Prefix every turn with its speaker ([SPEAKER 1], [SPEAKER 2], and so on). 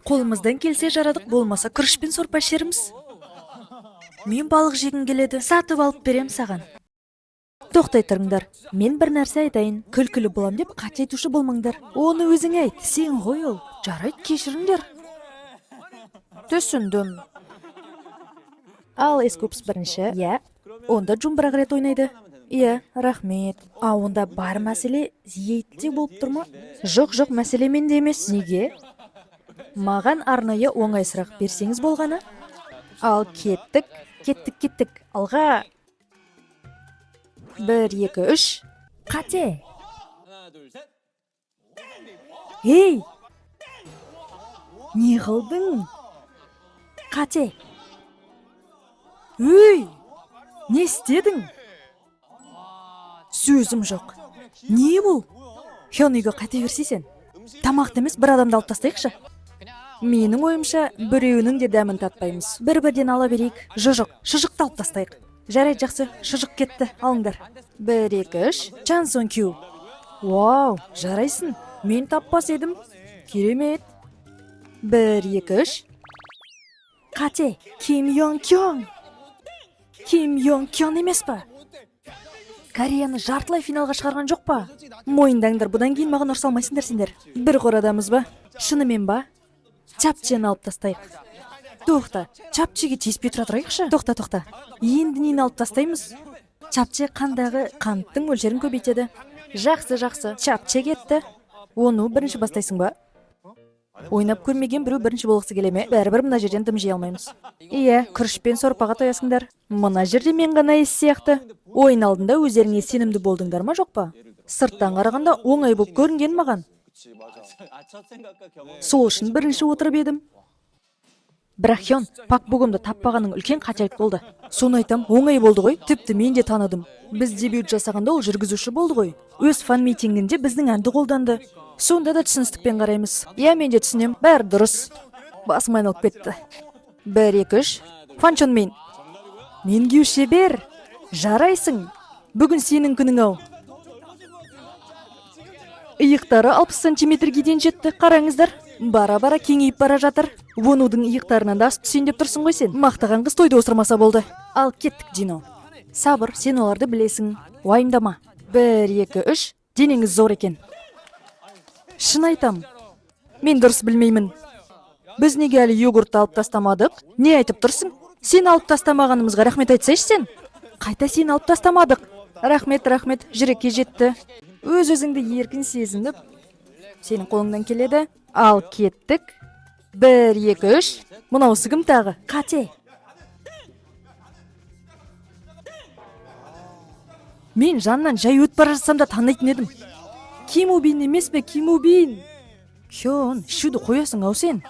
[SPEAKER 1] Қолымыздан келсе жарадық, болмаса күрішпен сорпа ішерміз. Мен балық жегім келеді. Сатып алып берем саған. Тоқтай тұрыңдар. Мен бір нәрсе айтайын. Күлкілі болам деп қате айтушы болмаңдар. Оны өзің айт. Сен ғой ол. Жарайды, кешіріңдер. Түсіндім. Ал Эскупс бірінші. Иә. Онда Джун бір-ақ рет ойнайды. Иә, рахмет. А онда бар мәселе Зиейтте болып тұр ма? Жоқ, жоқ, мәселе менде емес. Неге? Маған арнайы оңай сұрақ берсеңіз болғаны. Ал кеттік, кеттік, кеттік. Алға. 1, 2, 3. Қате. Ей! Не қылдың? Қате. Өй! Не істедің? Сөзім жоқ. Не бұл? Хён, үйге қайта берсей сен. Тамақты емес, бір адамды алып тастайықшы. Менің ойымша, біреуінің де дәмін татпаймыз. Бір-бірден ала берейік. Жоқ, шұжықты алып тастайық. Жарайды, жақсы, шұжық кетті, алыңдар. 1, 2, 3. Чан Сон Кю. Вау, жарайсың. Мен таппас едім. Керемет. 1, 2, 3. Қате. Ким Йон Кён. Ким Йон Кён емес па? Кореяны жартылай финалға шығарған жоқ па? Мойындаңдар, бұдан кейін маған ұрса алмайсыңдар сендер. Бір қорадамыз ба? Шынымен ба? Чапчені алып тастайық. Тоқта, чапчеге тиіспей тұра тұрайықшы. Тоқта, тоқта. Енді нені алып тастаймыз? Чапче қандағы қанттың мөлшерін көбейтеді. Жақсы, жақсы. Чапче кетті. Оны бірінші бастайсың ба? Ойнап көрмеген біреу бірінші болғысы келе ме? Бәрібір мына жерден дым жей алмаймыз. Иә, күрішпен сорпаға тоясыңдар. Мына жерде мен ғана ес сияқты. Ойын алдында өздеріңе сенімді болдыңдар ма, жоқ па? Сырттан қарағанда оңай болып көрінген маған. Сол үшін бірінші отырып едім. Бірақ Хён, Пак Богомды таппағаның үлкен қателік болды. Соны айтам, оңай болды ғой. Тіпті мен де таныдым. Біз дебют жасағанда ол жүргізуші болды ғой. Өз фан-митингінде біздің әнді қолданды. Сонда да түсіністікпен қараймыз. Иә, мен де түсінем. Бәрі дұрыс. Басым айналып кетті. 1, 2, 3. Фан Чон Мин. Мингю шебер. Жарайсың. Бүгін сенің күнің ау. Иықтары 60 сантиметрге дейін жетті. Қараңыздар. Бара-бара кеңейіп бара жатыр. Вонудың иықтарынан да асып түсейін деп тұрсың ғой сен. Мақтаған қыз тойды осырмаса болды. Ал кеттік, Дино. Сабыр, сен оларды білесің. Уайымдама. 1, 2, 3. Денеңіз зор екен. Шын айтам. Мен дұрыс білмеймін. Біз неге әлі йогуртты алып тастамадық? Не айтып тұрсың? Сен алып тастамағанымызға рахмет айтсайшы сен. Қайта сен алып тастамадық. Рахмет, рахмет, жүрекке жетті. Өз өзіңді еркін сезініп, сенің қолыңнан келеді. Ал кеттік. 1, 2, 3. Мынаусы кім тағы? Қате. Мен жанынан жай өтіп бара жатсам да танитын едім. Ким Убин емес пе? Ким Убин. Хён, ішуді қоясың ау сен.